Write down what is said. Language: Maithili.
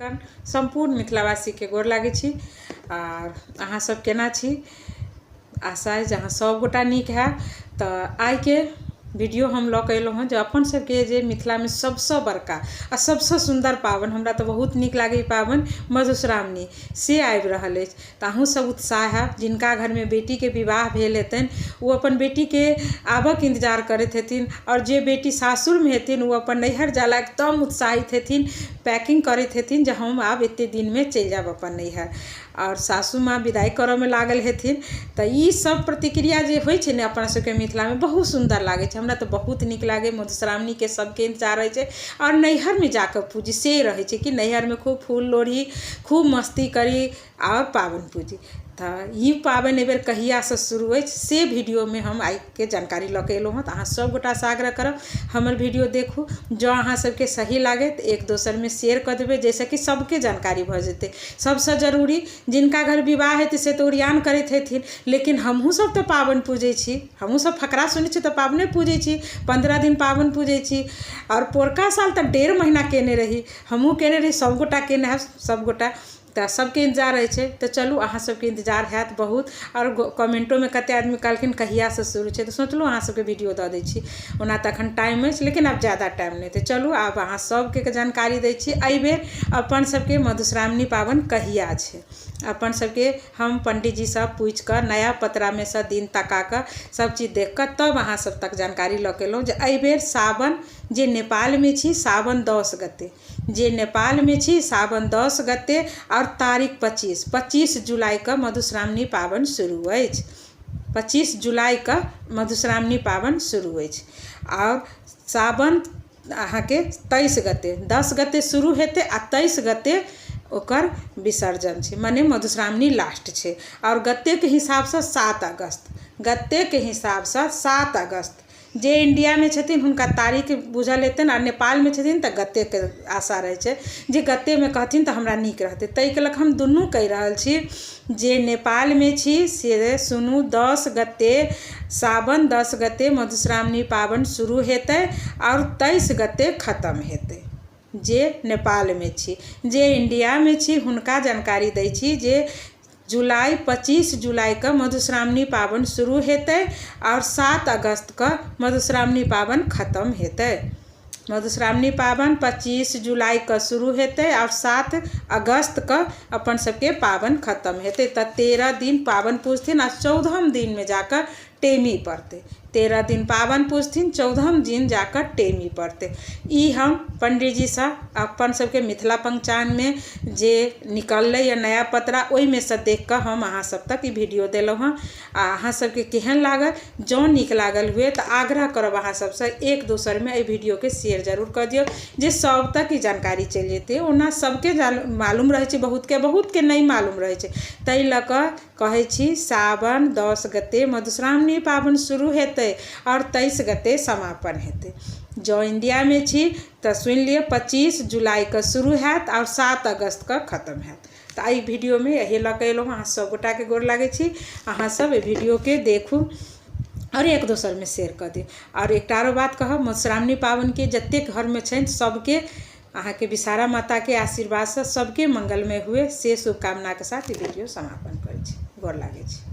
सम्पूर्ण मिथिलावासीके गोर लागै छी। आर अहाँ सब केना छी? आशा अइ जे अहाँ सबगोटा नीक हैब। तऽ आइके वीडियो हम लऽ कऽ एलहुँ हँ जे अपन सबके जे मिथिलामे सबसँ बड़का आ सबसँ सुन्दर पाबनि, हमरा तऽ बहुत नीक लागैए ई पाबनि मधुश्रावणी, से आबि रहल अछि। तऽ अहूँ सब उत्साह हैब, जिनका घरमे बेटीके विवाह भेल हेतनि ओ अपन बेटीके आबऽके इन्तजार करैत हेथिन, आओर जे बेटी सासुरमे हेथिन ओ अपन नैहर जाय ला एकदम उत्साहित हेथिन, पैकिंग करैत हेथिन जे हम आब एते दिनमे चलि जायब अपन नैहर, आओर सासू माँ विदाइ करऽमे लागल हेथिन। तऽ ई सब प्रतिक्रिया जे होइ छै ने अपना सबके मिथिलामे, बहुत सुन्दर लागै छै। हमरा तऽ बहुत नीक लागै। मधुश्रावणीके सबके इन्तजार रहै छै, आओर नैहरमे जाकऽ पूजी से रहै छै कि नैहरमे खूब फूल लोढ़ी, खूब मस्ती करी आओर पाबनि पूजी। तऽ ई पाबनि एहिबेर कहियासँ शुरू अछि से वीडियोमे हम आइके जानकारी लऽ कऽ एलहुँ हँ। तऽ अहाँ सभगोटासँ आग्रह करब, हमर वीडियो देखू, जँ अहाँ सबके सही लागै तऽ एक दोसरमे शेयर कऽ देबै, जाहिसँ कि सबके जानकारी भऽ जेतै। सबसँ जरूरी, जिनका घर विवाह हेतै से तऽ ओरियान करैत हेथिन, लेकिन हमहूँ सब तऽ पाबनि पूजै छी, हमहूँ सब फकरा सुनै छी तऽ पाबने पूजै छी, 15 दिन पाबनि पूजै छी। आओर पोरका साल तऽ 1.5 महीना केने रही, हमहूँ केने रही, सभगोटा केने हैब सभगोटा। तऽ सबके इन्तजार रहै छै। तऽ चलू, अहाँ सबके इन्तजार हैत बहुत। आओर कमेंटोमे कते आदमी कहलखिन कहियासँ शुरू छै, तऽ सोचलहुँ अहाँ सबके वीडियो दऽ दै छी। ओना तऽ एखन टाइम अछि, लेकिन आब ज्यादा टाइम नहि। तऽ चलू, आब अहाँ सबके जानकारी दै छी, एहिबेर अपन सबके मधुश्रावणी पाबनि कहिया छै। अपन सबके हम पंडीजीसँ पूछि कऽ, नया पतरामे सँ दिन तका कऽ, सब चीज देख कऽ, तब अहाँ सब तक जानकारी लऽ कऽ एलहुँ जे एहिबेर सावन, जे नेपालमे छी, सावन 10 गते, जे नेपालमे छी, सावन 10 गते आओर तारीख 25 जुलाइके मधुश्रावणी पाबनि शुरू अछि। 25 जुलाइके मधुश्रावणी पाबनि शुरू अछि, आओर सावन अहाँके 23 गते, 10 गते शुरू हेतै आ 23 गते ओकर विसर्जन छै, मने मधुश्रावणी लास्ट छै। आओर गतेके हिसाबसँ 7 अगस्त, गतेके हिसाबसँ 7 अगस्त। जे इंडियामे छथिन हुनका तारीख बुझल हेतनि, आ नेपालमे छथिन तऽ गतेके आशा रहै छै जे गतेमे कहथिन तऽ हमरा नीक रहतै। ताहिके लऽ कऽ हम दुनू कहि रहल छी। जे नेपालमे छी से सुनू, 10 गते, सावन 10 गते मधुश्रावणी पाबनि शुरू हेतै आओर 23 गते खतम हेतै, जे नेपालमे छी। जे इंडियामे छी हुनका जानकारी दै छी जे जुलाई, 25 जुलाइके मधुश्रावणी पाबनि शुरू हेतै आओर 7 अगस्तके मधुश्रावणी पाबनि खतम हेतै। मधुश्रावणी पाबनि 25 जुलाइके शुरू हेतै आओर 7 अगस्तके अपन सबके पाबनि खतम हेतै। तऽ 13 दिन पाबनि पूजथिन आ 14म दिनमे जाकऽ टेमी पड़तै। 13 दिन पाबनि पूजथिन, 14म दिन जाकऽ टेमी पड़तै। ई हम पंडीजीसँ अपन सबके मिथिला पहचानमे जे निकललै यऽ नया पतरा, ओहिमे सँ देख कऽ हम अहाँ सब तक ई वीडियो देलहुँ हँ। आ अहाँ सबके केहन लागल? जँ नीक लागल हुए तऽ आग्रह करब अहाँ सबसँ, एक दोसरमे एहि वीडियोके शेयर जरूर कऽ दियौ, जे सब तक ई जानकारी चलि जेतै। ओना सबके मालूम रहै छै बहुतके, बहुतके नहि मालूम रहै छै। ताहि लऽ कऽ कहै छी, सावन 10 गते मधुश्रावणी पाबनि शुरू हेतै आओर 23 गते समापन हेतै। जँ इंडियामे छी तऽ सुनि लिअ, 25 जुलाइके शुरू हैत आओर 7 अगस्तके खतम हैत। तऽ एहि वीडियोमे एहि लऽ कऽ एलहुँ। अहाँ सभगोटाके गोर लागै छी। अहाँ सब एहि वीडियोके देखू आओर एक दोसरमे शेयर कऽ दियौ। आओर एकटा आरो बात कहब, मधुश्रावणी पाबनिके जतेक घरमे छनि सबके अहाँके विषहारा माताके आशीर्वादसँ सबके मंगलमय हुए, से शुभकामनाके साथ ई वीडियो समापन करै छी। गोर लागै छी।